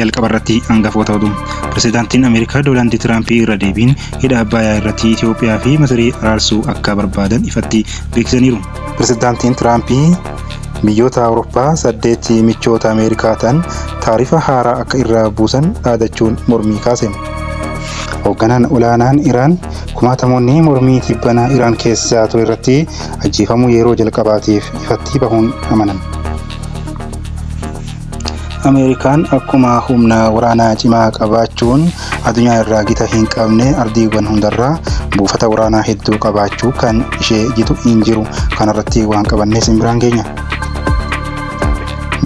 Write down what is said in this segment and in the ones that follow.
Jalqaba irratti hangafoota oduu. Pirezidaantiin Ameerikaa Doonaald Tiraampii irra deebiin hidha Abbayaa irratti Itoophiyaa fi Masirii araarsuu akka barbaadan ifatti beeksisaniiru. Pirezidaantiin Tiraampii biyyoota Awurooppaa 8 michoota Ameerikaa ta'an taarifa haaraa akka irraa buusan dhaadachuun mormii kaase. Hoogganaan olaanaan Iraan kumaatamoonni mormii tibbana Iraan keessa ture irratti ajjeefamuu yeroo jalqabaatiif ifatti bahuun amanan. Ameerikaan akkuma humna waraanaa cimaa qabaachuun addunyaa irraa gita hin qabne ardiiwwan hundarraa buufata waraanaa hedduu qabaachuu kan ishee gitu hin jiru. Kanarratti waan qabanne isin biraan geenya.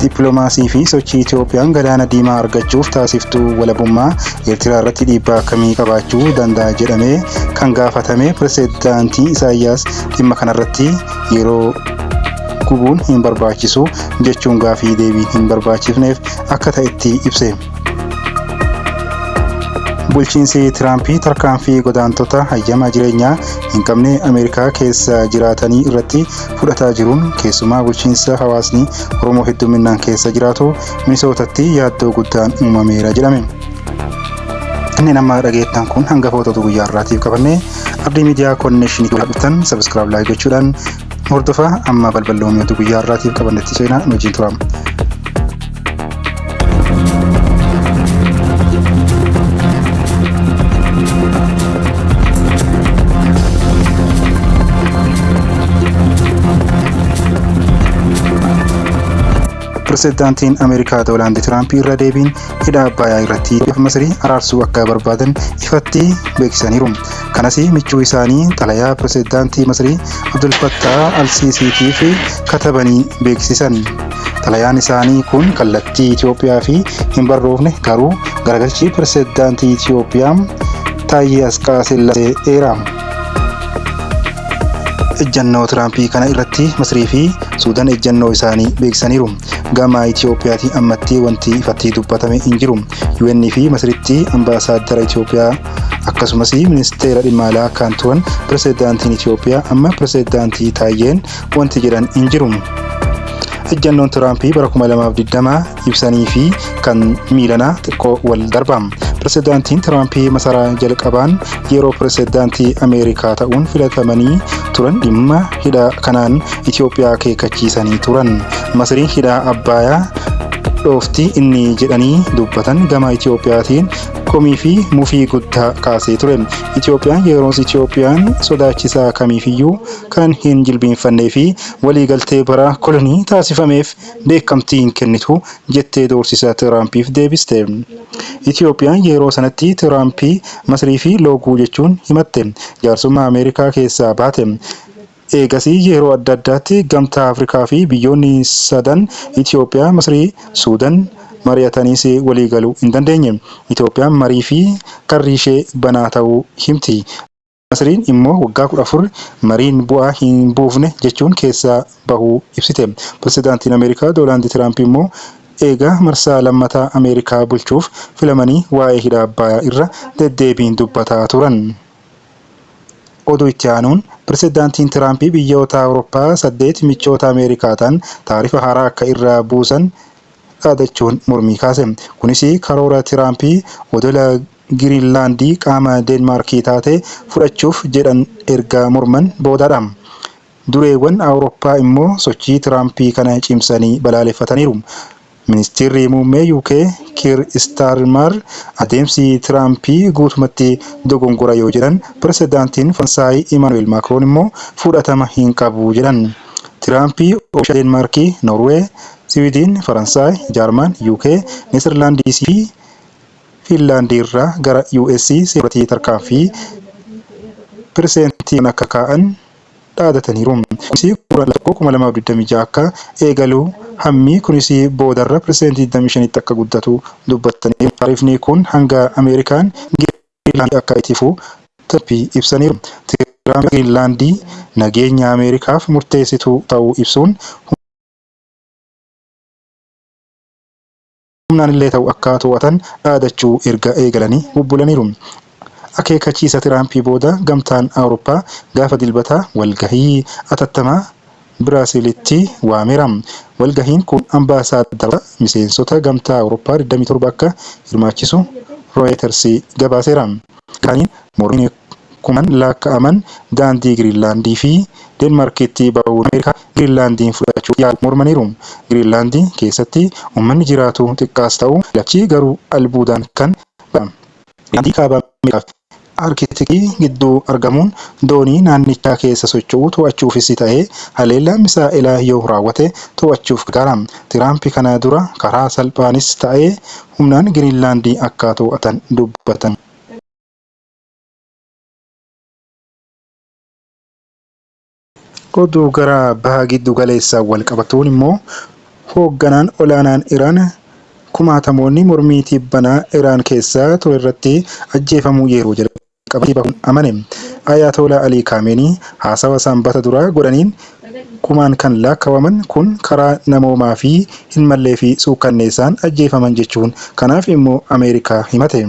Dippiloomaasii fi sochii Itoophiyaan galaana diimaa argachuuf taasiftuu walabummaa Eertiraa irratti dhiibbaa akkamii qabaachuu danda'a jedhamee kan gaafatame pirezidaantii Isaayyaas dhimma kanarratti yeroo gubuun hin barbaachisu jechuun gaafii deebiin hin barbaachifneef akka ta'etti ibse. Bulchiinsi Tiraampii tarkaanfii godaantota hayyama jireenyaa hin qabne Ameerikaa keessa jiraatanii irratti fudhataa jiruun keessumaa bulchiinsa hawaasni Oromoo hedduminaan keessa jiraatu Minisootatti yaaddoo guddaan uumameera jedhame. Kanneen amma dhageettan kun hangafoota oduu guyyaa har'aatiif qabanne Abdii Miidiyaa Konneeshinii dhuftan subscribe like gochuudhaan hordofaa. Amma balballoomii oduu guyyaa har'aatiif qabannetti seenaa, nu wajjin tura. Pirezidaantiin Ameerikaa Doonaald Tiraamp irra deebiin hidha Abbayaa irratti Masrii araarsuu akka barbaadan ifatti beeksisaniiru. Kanas michuu isaanii xalayaa pirezidaantii Masrii Abdul Fattah Al-Siisiitiif katabanii beeksisan. Xalayaan isaanii kun kallattii Itoophiyaa fi hin barroofne, garuu garagalchii pirezidaantii Itoophiyaa Taayyee Asqaasillaasee eera. Ejjannoo Tiraampii kana irratti Masrii fi Suudaan ejjannoo isaanii beeksisaniiru. Gama Itoophiyaatiin ammatti wanti ifatti dubbatame hin jiru. UN fi Masritti ambaasaaddara Itoophiyaa akkasumas ministeera dhimma alaa kan turan pirezidaantiin Itoophiyaa amma pirezidaantii Taayyeen wanti jedhan hin jiru. Ejjannoon Tiraampii bara 2020 ibsanii fi kan miilanaa xiqqoo wal darba. Pirezidaantiin Tiraampii masaraa jalqabaan yeroo pirezidaantii Ameerikaa ta'uun filatamanii turan dhimma hidha kanaan Itoophiyaa akeekkachiisanii turan. Masriin hidha Abbayaa dhoofti inni jedhanii dubbatan gama Itoophiyaatiin komii fi mufii guddaa kaasee ture. Itoophiyaan yeroos Itoophiyaan sodaachisaa kamiifiyyuu kan hin jilbiinfannee fi waliigaltee bara kolonii taasifameef beekamtii hin kennitu jettee doorsisa Tiraampiif deebiste. Itoophiyaan yeroo sanatti Tiraampii Masrii fi looguu jechuun himatte. Jaarsummaa Ameerikaa keessaa baate. Eegasii yeroo adda addaatti Gamtaa Afrikaa fi biyyoonni sadan Itoophiyaa, Masrii, Suudaan mari'ataniis waliigaluu hin dandeenye. Itoophiyaan marii fi karri ishee banaa ta'uu himti. Masriin immoo waggaa 14 mariin bu'aa hin buufne jechuun keessaa bahuu ibsite. Pirezidaantiin Ameerikaa Doonaald Tiraamp immoo eega marsaa lammataa Ameerikaa bulchuuf filamanii waa'ee hidha Abbayaa irra deddeebiin dubbataa turan. Oduu itti aanuun Pirezidaantiin Tiraamp biyyoota Awurooppaa 8 michoota Ameerikaa ta'an taarifa haaraa akka irraa buusan dhaadachuun mormii kaase. Kunis karoora Tiraamp odola Giriinlaandii qaama Deenmaarkii taate fudhachuuf jedhan erga morman boodadha. Dureewwan Awurooppaa immoo sochii Tiraampii kana cimsanii balaaleffataniiru. Ministiirri Muummee UK Kiir Istaarmar adeemsi Tiraampii guutumatti dogongora yoo jedhan, Pirezidaantiin Faransaay Imaanu'eel Maakroon immoo fudhatama hin qabu jedhan. Tiraampii oomisha Deenmaarkii, Noorwee, Siwiidin, Faransaay, Jaarman, UK, Neezerlaandisii fi Fiinlaandii irraa gara US seenurratti tarkaanfii pirseentii akka kaa'an dhaadataniiru. Kunis Guraandhala 1, 2026 akka eegalu, hammi kunis boodarra pirseentii 25tti akka guddatu dubbataniiru. Taarifni kun hanga Ameerikaan Giriinlaandii akka itti fufu Tiraamp ibsaniiru. Tiraamp Giriinlaandii nageenya Ameerikaaf murteessituu ta'uu ibsuun humnaan illee ta'u akka to'atan dhaadachuu erga eegalanii bubbulaniiru. Akeekkachiisa Tiraampii booda Gamtaan Awurooppaa gaafa Dilbataa walgahii atattamaa Biraasilitti waameera. Walgahiin kun ambaasaadaroota miseensota Gamtaa Awurooppaa 27 akka hirmaachisu Rooyiters gabaaseera. Kaaniin mormiin kumaan lakkaa'aman daandii Giriinlaandii fi Deenmaarkitti bahuun Ameerikaa Giriinlaandiin fudhachuuf yaalu mormaniiru. Giriinlaandii keessatti uummanni jiraatu xiqqaas ta'u lafichi garuu albuudaan kan badhaadhedha. Giriinlaandii kaaba Ameerikaa fi Arkitiikii gidduu argamuun doonii naannicha keessa socho'u to'achuufis ta'ee haleellaa misaa'elaa yoo raawwate to'achuuf gargaara. Tiraamp kana dura karaa salphaanis ta'ee humnaan Giriinlaandii akka to'atan dubbatan. Oduu gara baha giddu galeessaan wal qabatuun immoo hoogganaan olaanaan Iraan kumaatamoonni mormii tibbanaa Iraan keessa ture irratti ajjeefamuu yeroo jalqabaatti bahuun amane. Ayatollah Ali Khamenei haasawa Sanbata duraa godhaniin kumaan kan lakkaa'aman kun karaa namoomaa fi hin mallee fi suukkanneessaan ajjeefaman jechuun kanaaf immoo Ameerikaa himate.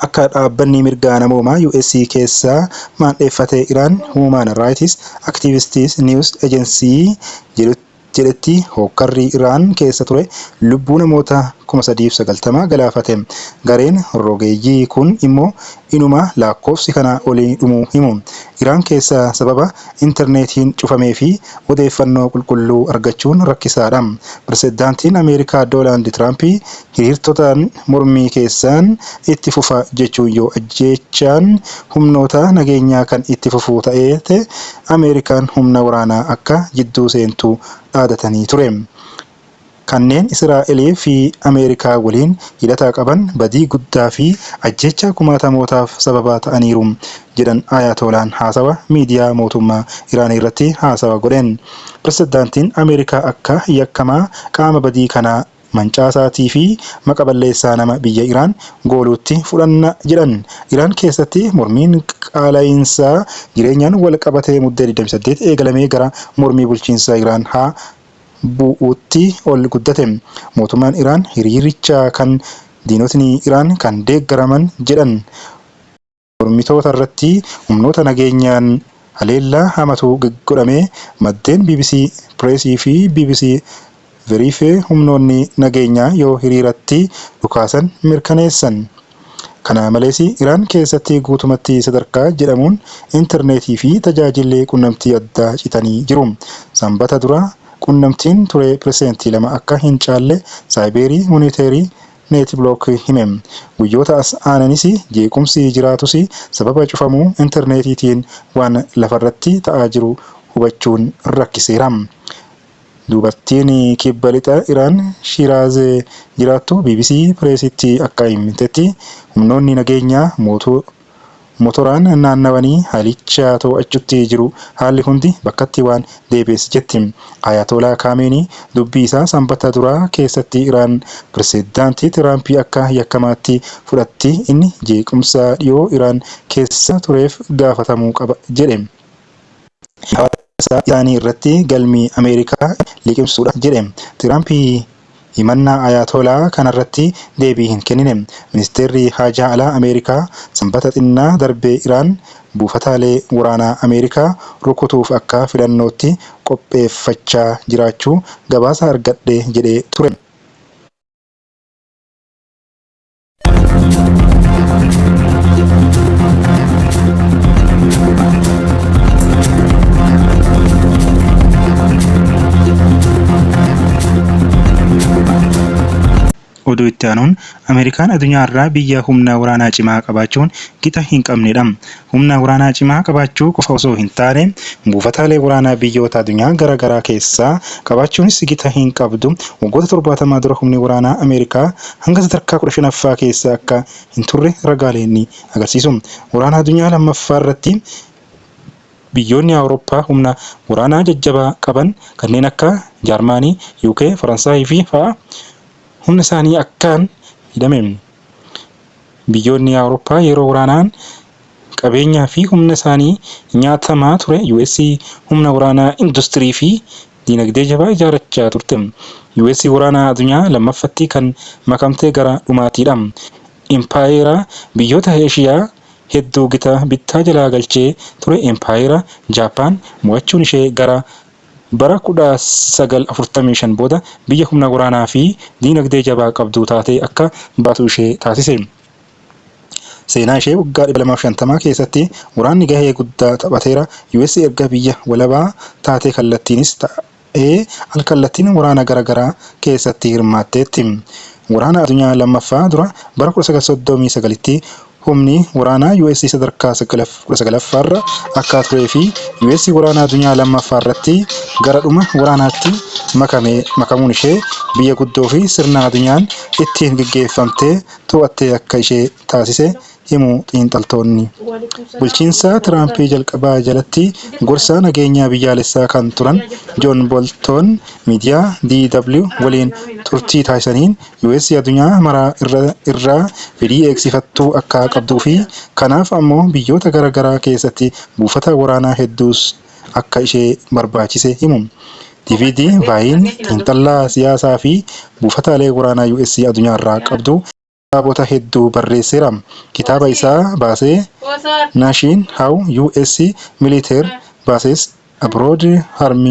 Akka dhaabbanni mirga namoomaa US keessa maandheeffate Iraan Human Rights Activists News Agency jedhetti hokkarri Iraan keessa ture lubbuu namoota 3,090 galaafate. Gareen rogeeyyii kun immoo inuma lakkoofsi kanaa olii dhumuu himu. Iraan keessa sababa intarneetiin cufamee fi odeeffannoo qulqulluu argachuun rakkisaadha. Pirezidaantiin Ameerikaa Doonaald Tiraamp hiriirtotaan mormii keessan itti fufa jechuun yoo ajjeechaan humnoota nageenyaa kan itti fufu ta'ee Ameerikaan humna waraanaa akka jidduu seentu dhaadatanii ture. Kanneen Israa'elii fi Ameerikaa waliin hidhata qaban badii guddaa fi ajjeechaa kumaatamootaaf sababa ta'aniiru jedhan Ayatolaan haasawa miidiyaa mootummaa Iraan irratti haasawa godheen. Pirezidaantiin Ameerikaa akka yakkamaa qaama badii kanaa mancaasaatii fi maqa balleessaa nama biyya Iraan gooluutti fudhanna jedhan. Iraan keessatti mormiin qaala'iinsa jireenyaan wal qabatee Muddee 28 eegalamee gara mormii bulchiinsa Iraan haa bu'uutti ol guddate. Mootummaan Iraan hiriiricha kan diinotni Iraan kan deeggaraman jedhan. Mormitoota irratti humnoota nageenyaan haleellaa hamatu godhame. Maddeen BBC Pireesii fi BBC Verify humnoonni nageenyaa yoo hiriiratti dhukaasan mirkaneessan. Kana malees Iraan keessatti guutumatti sadarkaa jedhamuun intarneetii fi tajaajilli qunnamtii adda citanii jiru. Sanbata dura qunnamtiin ture 2% akka hin caalle Saayibeerii Moniteerii Neetiblook hime. Guyyoota as aananis jeequmsi jiraatus sababa cufamuu intarneetiitiin waan lafarratti ta'aa jiru hubachuun rakkiseera. Dubartiin kibba lixa Iraan Shiraaz jiraattu BBC Pireesitti akka himtetti humnoonni nageenyaa motoraan naannawanii haalicha to'achuutti jiru, haalli hundi bakkatti waan deebi'es jetti. Ayatolaa Kaameenii dubbii isaa Sanbata duraa keessatti Iraan pirezidaantii Tiraamp akka yakkamaatti fudhatti, inni jeequmsa dhiyoo Iraan keessa tureef gaafatamuu qaba jedhe. Hawaasa isaanii irratti galmi Ameerikaa liqimsuudha jedhe. Tiraamp himannaa Ayatolaa kanarratti deebii hin kennine. Ministeerri Haajaa Alaa Ameerikaa Sanbata xinnaa darbe Iraan buufataalee waraanaa Ameerikaa rukutuuf akka filannootti qopheeffachaa jiraachuu gabaasa argadhe jedhee ture. Oduu itti aanuun Ameerikaan addunyaa irraa biyya humna waraanaa cimaa qabaachuun gita hin qabnedha. Humna waraanaa cimaa qabaachuu qofa osoo hin taane buufataalee waraanaa biyyoota addunyaa gara garaa keessaa qabaachuunis gita hin qabdu. Waggoota 70 dura humni waraanaa Ameerikaa hanga sadarkaa 15ffaa keessa akka hin turre ragaaleen ni agarsiisu. Waraana addunyaa lammaffaa irratti biyyoonni Awurooppaa humna waraanaa jajjabaa qaban kanneen akka Jaarmaanii, UK, Faransaayii fi fa'a humna isaanii akkaan miidhame. Biyyoonni Awurooppaa yeroo waraanaan qabeenyaa fi humna isaanii nyaatamaa ture US humna waraanaa industirii fi dinagdee jabaa ijaarrachaa turte. US waraana addunyaa lammaffatti kan makamte gara dhumaatiidha. Impaayera biyyoota Eeshiyaa hedduu gita bittaa jalaa galchee ture Empaayera Jaappaan mo'achuun ishee gara bara 1945 booda biyya humna waraanaa fi diinagdee jabaa qabdu taatee akka baatu ishee taasise. Seenaa ishee waggaa 250 keessatti waraanni gahee guddaa taphateera. US erga biyya walabaa taatee kallattiinis ta'ee al-kallattiin waraana gara garaa keessatti hirmaatteetti. Waraana Addunyaa Lammaffaa dura bara 1939tti humni waraanaa US sadarkaa 19ffaarra akka turee fi US waraana addunyaa lammaffaarratti gara dhuma waraanaatti makame makamuun ishee biyya guddoo fi sirna addunyaan ittiin geggeeffamtee to'attee akka ishee taasise himu xiinxaltoonni. Bulchiinsa Tiraampii jalqabaa jalatti gorsaa nageenyaa biyyaalessaa kan turan Joon Bolton miidiyaa DW waliin turtii taasisaniin US addunyaa maraa irraa fedhii eegsifattuu akka qabduu fi kanaaf ammoo biyyoota gara garaa keessatti buufata waraanaa hedduus akka ishee barbaachise himu. DVD Vaayin xiinxalaa siyaasaa fi buufataalee waraanaa US addunyaarraa qabdu kitaabota hedduu barreesseera. Kitaaba isaa baasee Nation How US Military Bases Abroad Harm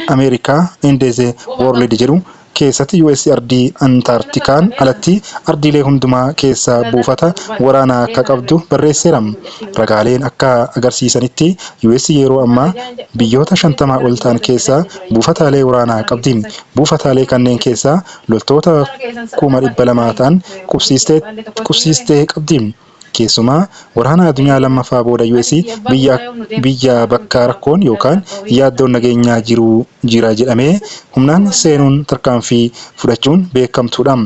America and the World jedhu keessatti US ardii Antaarktikaan alatti ardiilee hundumaa keessaa buufata waraanaa akka qabdu barreesseera. Ragaaleen akka agarsiisanitti US yeroo ammaa biyyoota 50 ol ta'an keessaa buufataalee waraanaa qabdi. Buufataalee kanneen keessaa loltoota 200,000 ta'an qubsiistee qabdi. Keessumaa waraana addunyaa lammaffaa booda US biyya bakka rakkoon yookaan yaaddoon nageenyaa jiru jira jedhamee humnaan seenuun tarkaanfii fudhachuun beekamtuudha.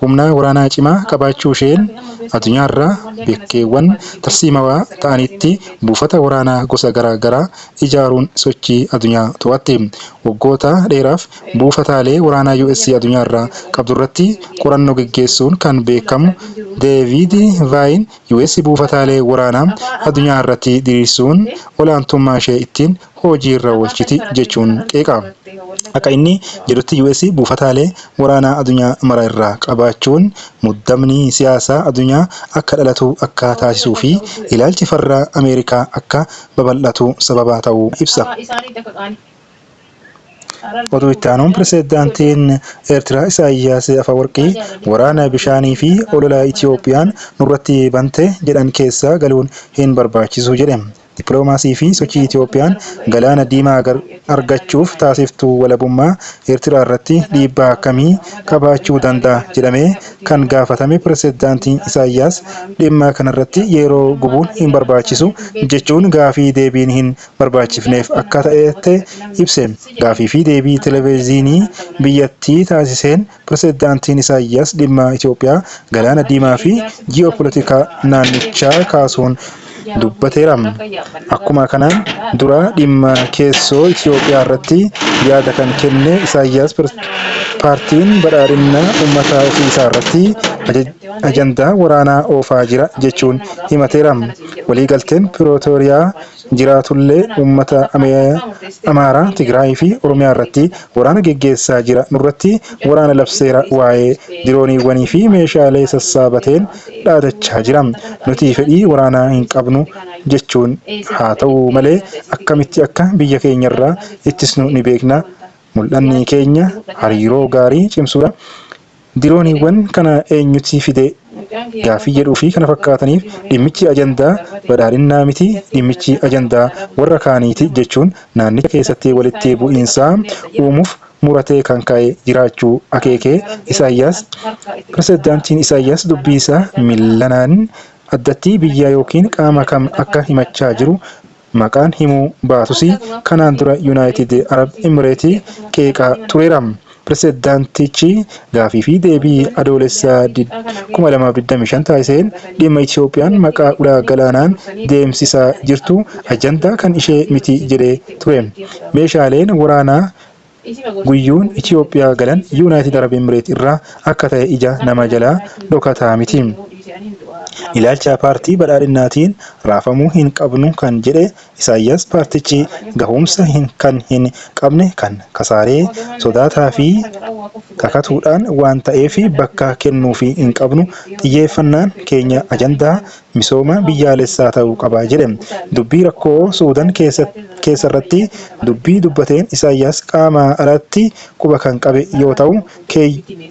Humna waraanaa cimaa qabaachuu isheen addunyaarraa bakkeewwan tarsiimawaa ta'anitti buufata waraanaa gosa garaa garaa ijaaruun sochii addunyaa to'atte. Waggoota dheeraaf buufataalee waraanaa US addunyaarraa qabdurratti qorannoo geggeessuun kan beekamu Deevid Vaayin US buufataalee waraanaa addunyaa irratti diriirsuun olaantummaa ishee ittiin hojiirra oolchiti jechuun qeeqa. Akka inni jedhutti US buufataalee waraanaa addunyaa mara irraa qabaachuun muddamni siyaasaa addunyaa akka dhalatu akka taasisuu fi ilaalchi farra Ameerikaa akka babal'atu sababa ta'uu ibsa. Oduu itti aanuun pirezidaantiin Eertiraa Isaayyaas Afawarqii waraana bishaanii fi olola Itiyoophiyaan nurratti bante jedhan keessa galuun hin barbaachisu jedhe. Dippiloomaasii fi sochii Itiyoophiyaan galaana diimaa argachuuf taasiftu walabummaa Eertiraa irratti dhiibbaa akkamii qabaachuu danda'a jedhamee kan gaafatame pirezidaantiin Isaayyaas dhimma kanarratti yeroo gubuun hin barbaachisu jechuun gaafii deebiin hin barbaachifneef akka ta'etti ibse. Gaafii fi deebii televezyiinii biyyattii taasiseen pirezidaantiin Isaayyaas dhimma Itoophiyaa galaana diimaa fi ji'oopolitikaa naannichaa kaasuun dubbateera. Akkuma kanaan dura dhimma keessoo Itoophiyaa irratti yaada kan kenne Isaayyaas paartiin badhaadhina uummata ofii isaa irratti ajandaa waraanaa oofaa jira jechuun himateera. Waliigalteen Pirootoriyaa jiraatullee uummata Amaaraa, Tigraay fi Oromiyaa irratti waraana geggeessaa jira. Nurratti waraana labseera waa'ee dirooniiwwanii fi meeshaalee sassaabateen dhaadachaa jira. Nuti fedhii waraanaa hin qabnu jechuun haa ta'u malee akkamitti akka biyya keenyarraa ittisnu ni beekna. Mul'anni keenya hariiroo gaarii cimsuudha. Dirooniiwwan kana eenyuti fide gaaffii jedhuu fi kana fakkaataniif dhimmichi ajandaa badhaadhinnaa miti, dhimmichi ajandaa warra kaaniiti jechuun naannicha keessatti walitti bu'iinsa uumuuf muratee kan ka'e jiraachuu akeekee Isaayyaas. Pirezidaantiin Isaayyaas dubbii isaa millanaan addatti biyya yookiin qaama kam akka himachaa jiru maqaan himuu baatus kanaan dura Yuunaayitid Arab Imireetii qeeqaa tureera. Pirezidaantichi gaafii fi deebii adoolessaa 2025 taasiseen dhimma Itiyoophiyaan maqaa ulaa galaanaan deemsisaa jirtu ajandaa kan ishee miti jedhee ture. Meeshaaleen waraanaa guyyuun Itiyoophiyaa galan Yuunaayitid Arab Imireet irraa akka ta'e ija nama jalaa dhokataa miti. Ilaalcha paartii badhaadhinaatiin raafamuu hin qabnu kan jedhe Isaayyaas paartichi gahumsa kan hin qabne kan kasaaree sodaataa fi kakatuudhaan waan ta'eef bakka kennuufii hin qabnu xiyyeeffannaan keenya ajandaa misooma biyyaalessaa ta'uu qaba jedhe. Dubbii rakkoo Suudan keessarratti dubbii dubbateen Isaayyaas qaama alatti quba kan qabe yoo ta'u,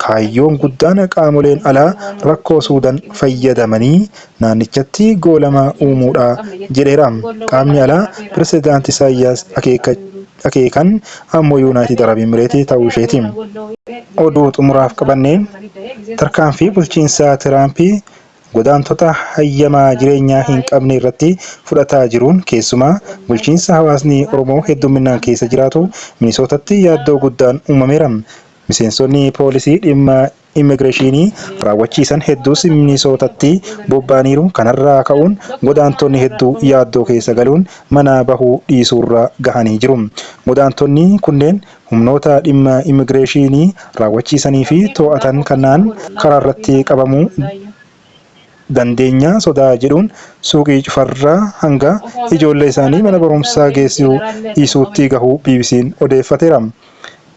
kaayyoon guddaan qaamoleen alaa rakkoo Suudan fayyadamanii naannichatti goolama uumuudha jedheera. Qaamni alaa Pirezidaanti Isaayyaas akeekan ammoo Yuunaayitid Arab Imireetii ta'uu isheeti. Oduu xumuraaf qabanneen tarkaanfii bulchiinsa Tiraampii godaantota hayyama jireenyaa hin qabne irratti fudhataa jiruun keessumaa bulchiinsa hawaasni Oromoo hedduminaan keessa jiraatu Minisootatti yaaddoo guddaan uumameera. Miseensonni poolisii dhimma immigireeshinii raawwachiisan hedduus Minisootatti bobba'aniiru. Kanarraa ka'uun godaantonni hedduu yaaddoo keessa galuun mana bahuu dhiisuurra gahanii jiru. Godaantonni kunneen humnoota dhimma immigireeshinii raawwachiisanii fi to'atan kanaan karaarratti qabamuu dandeenya sodaa jedhuun suuqii cufarraa hanga ijoollee isaanii mana barumsaa geessisuu dhiisuutti gahuu BBC'n odeeffateera.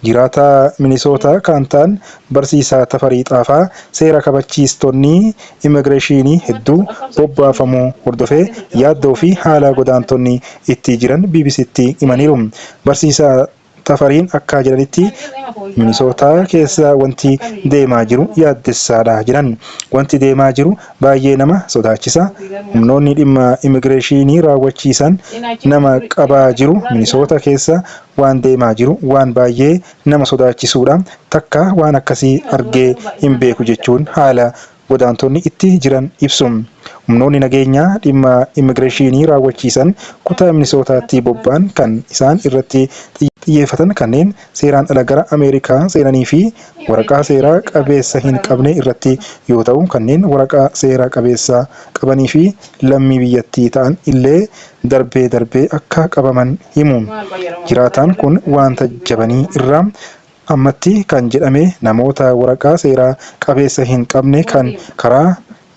Jiraataa Minisootaa kan ta'an barsiisaa Tafarii Xaafaa seera kabachiistonni immigireeshinii hedduu bobbaafamuu hordofee yaaddoo fi haala godaantonni itti jiran BBCtti himaniiru. Barsiisaa Tafariin akka jedhanitti Minisootaa keessa wanti deemaa jiru yaaddessaadha jedhan. Wanti deemaa jiru baay'ee nama sodaachisa. Humnoonni dhimma immigireeshinii raawwachiisan nama qabaa jiru. Minisoota keessa waan deemaa jiru waan baay'ee nama sodaachisuudha. Takka waan akkasii argee hin beeku jechuun haala godaantonni itti jiran ibsu. Humnoonni nageenyaa dhimma immigireeshinii raawwachiisan kutaa Minisootaatti bobba'an kan isaan irratti xiyyeeffatan kanneen seeraan ala gara Ameerikaa seenanii fi waraqaa seeraa qabeessa hin qabne irratti yoo ta'u, kanneen waraqaa seera qabeessa qabanii fi lammii biyyattii ta'an illee darbee darbee akka qabaman himu. Jiraataan kun waan tajjabanii irraa ammatti kan jedhame namoota waraqaa seeraa qabeessa hin qabne kan karaa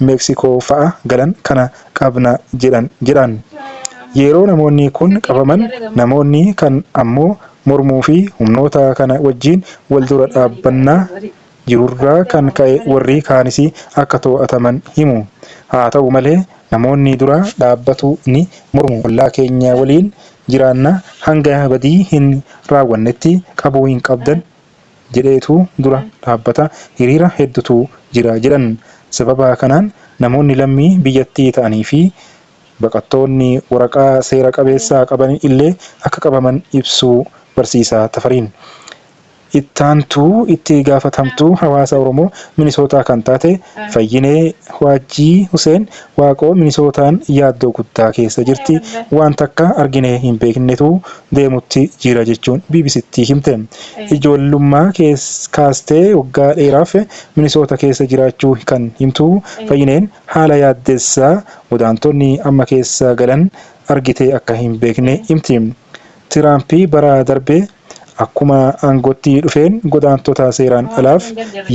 Meeksikoo fa'a galan kana qabna jedhan jedhan. Yeroo namoonni kun qabaman namoonni kan ammoo mormuu fi humnoota kana wajjin wal dura dhaabbannaa jirurraa kan ka'e warri kaanis akka to'ataman himu. Haa ta'u malee namoonni dura dhaabbatu ni mormu. Ollaa keenya waliin jiraanna hanga badii hin raawwannetti qabuu hin qabdan jedheetu dura dhaabbata hiriira heddutu jira jedhan. Sababa kanaan namoonni lammii biyyattii ta'anii fi baqattoonni waraqaa seera qabeessa qaban illee akka qabaman ibsuu barsiisaa Tafariin. Ittaantuu itti gaafatamtuu hawaasa Oromoo Minisootaa kan taate Fayyinee Waajjii Huseen Waaqoo Minisootaan yaaddoo guddaa keessa jirti. Waan takka arginee hin beeknetu deemutti jira jechuun BBCtti himte. Ijoollummaa kaastee waggaa dheeraaf Minisoota keessa jiraachuu kan himtu Fayyineen haala yaaddessaa godaantonni amma keessa galan argitee akka hin beekne himti. Tiraamp bara darbe akkuma aangootti dhufeen godaantota seeraan alaaf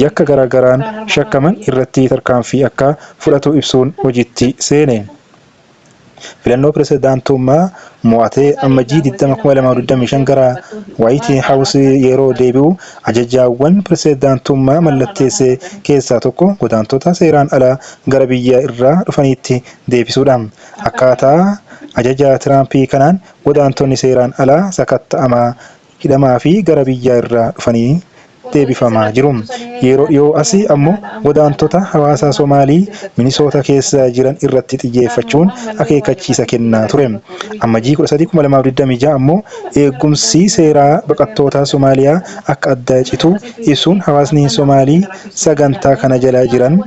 yakka garaagaraan shakkaman irratti tarkaanfii akka fudhatu ibsuun hojiitti seene. Filannoo pirezidaantummaa mo'atee Ammajjii 20, 2025 gara Waayit Haawus yeroo deebi'u ajajaawwan pirezidaantummaa mallatteesse keessaa tokko godaantota seeraan alaa gara biyya irraa dhufaniitti deebisuudha. Akkaataa ajaja Tiraampii kanaan godaantonni seeraan alaa sakatta'amaa, hidhamaa fi gara biyya irraa dhufanii deebifamaa jiru. Yeroo dhiyoo asii ammoo godaantota hawaasa Somaalii Minisoota keessa jiran irratti xiyyeeffachuun akeekkachiisa kennaa ture. Ammajjii 13, 2026 ammoo eegumsi seeraa baqattoota Somaaliyaa akka adda citu ibsuun hawaasni Somaalii sagantaa kana jala jiran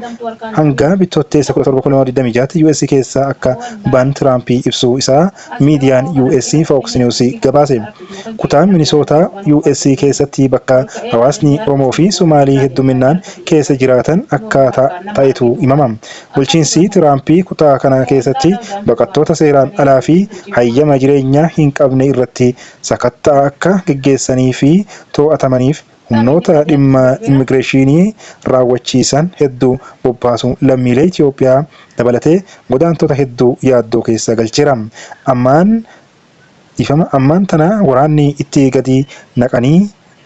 hanga Bitootessa 17, 2026 US keessaa akka ba'an Tiraampii ibsuu isaa miidiyaan US Fox News gabaase. Kutaan Minisootaa US keessatti bakka hawaasni Oromoo fi Somaalii hedduminaan keessa jiraatan akka ta'etu himama. Bulchiinsi Tiraampii kutaa kana keessatti baqattoota seeraan alaa fi hayyama jireenyaa hin qabne irratti sakatta'a akka geggeessanii fi to'atamaniif Humnoota dhimma immigireeshinii raawwachiisan hedduu bobbaasuun lammiilee Itoophiyaa dabalatee godaantota hedduu yaaddoo keessa galcheera. Ammaan ifama ammaan tana waraanni itti gadi naqanii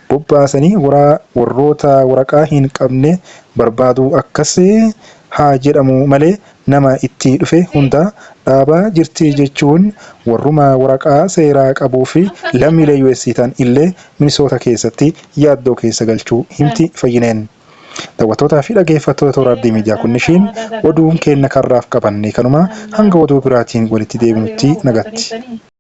bobbaasanii warroota waraqaa hin qabne barbaadu. Akkas haa jedhamu malee nama itti dhufe hunda dhaabaa jirti jechuun warruma waraqaa seeraa qabuu fi lammiilee US ta'an illee Minisoota keessatti yaaddoo keessa galchuu himti Fayyineen. Daawwattootaa fi dhaggeeffattoota Toora Abdii Miidiyaa Kunnishiin, oduun keenya karraaf qabanne kanuma. Hanga oduu biraatiin walitti deebinutti nagatti.